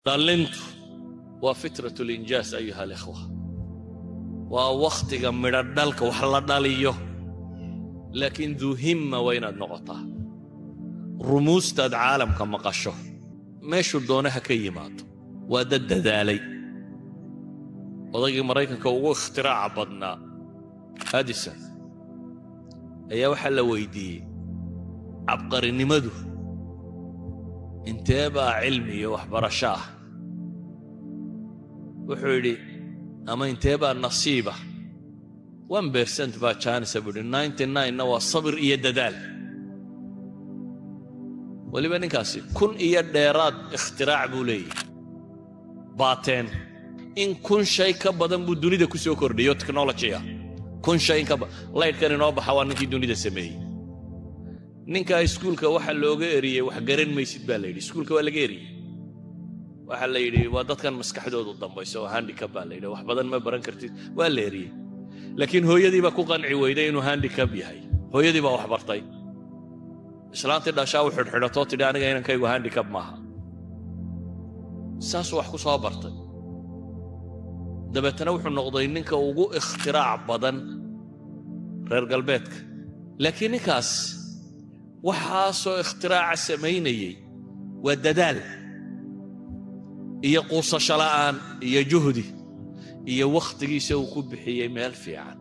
Dhallintu waa فترة الإنجاز أيها الإخوة, waa wakhtiga midho dhalka wax la dhaliyo, laakiin duu himma waa inaad noqotaa. Rumuustaad caalamka maqasho meeshuu doona ha ka yimaado, waa dad dadaalay. Odaygii Maraykanka ugu ikhtiraaca badnaa, Edison, ayaa waxaa la weydiiyey: cabqarinimadu intee baa cilmi iyo waxbarasho ah? Wuxuu yidhi, ama intee baa nasiiba? 1% baa chance buu yidhi, 99-na waa sabir iyo dadaal. Weliba ninkaasi 1000 iyo dheeraad ikhtiraac buu leeyahy, patent in 1000 shay ka badan buu dunida ku soo kordhiyo technology ah, 1000 shay in ka laydhkan inoo baxa waa ninkii dunida sameeyey. Ninkaa iskuulka waxaa looga eriyey, wax garan maysid baa la yidhi. Iskuulka waa laga eriyey. Waxaa la yidhi waa dadkan maskaxdoodu dambayso oo handicap baa la yidhi, wax badan ma baran kartid. Waa la eriyey, laakiin hooyadii baa ku qanci weyday inuu handicap yahay. Hooyadii baa wax bartay, islaantii dhashaa u xidhxidhatoo tidhi, "Aniga inankaygu handicap maaha." Saasuu wax ku soo bartay. Dabeetana wuxuu noqday ninka ugu ikhtiraac badan reer galbeedka. Laakiin ninkaas waxaasoo ikhtiraaca samaynayey waa dadaal iyo quusasho la'aan iyo juhdi iyo wakhtigiisa uu ku bixiyey meel fiican.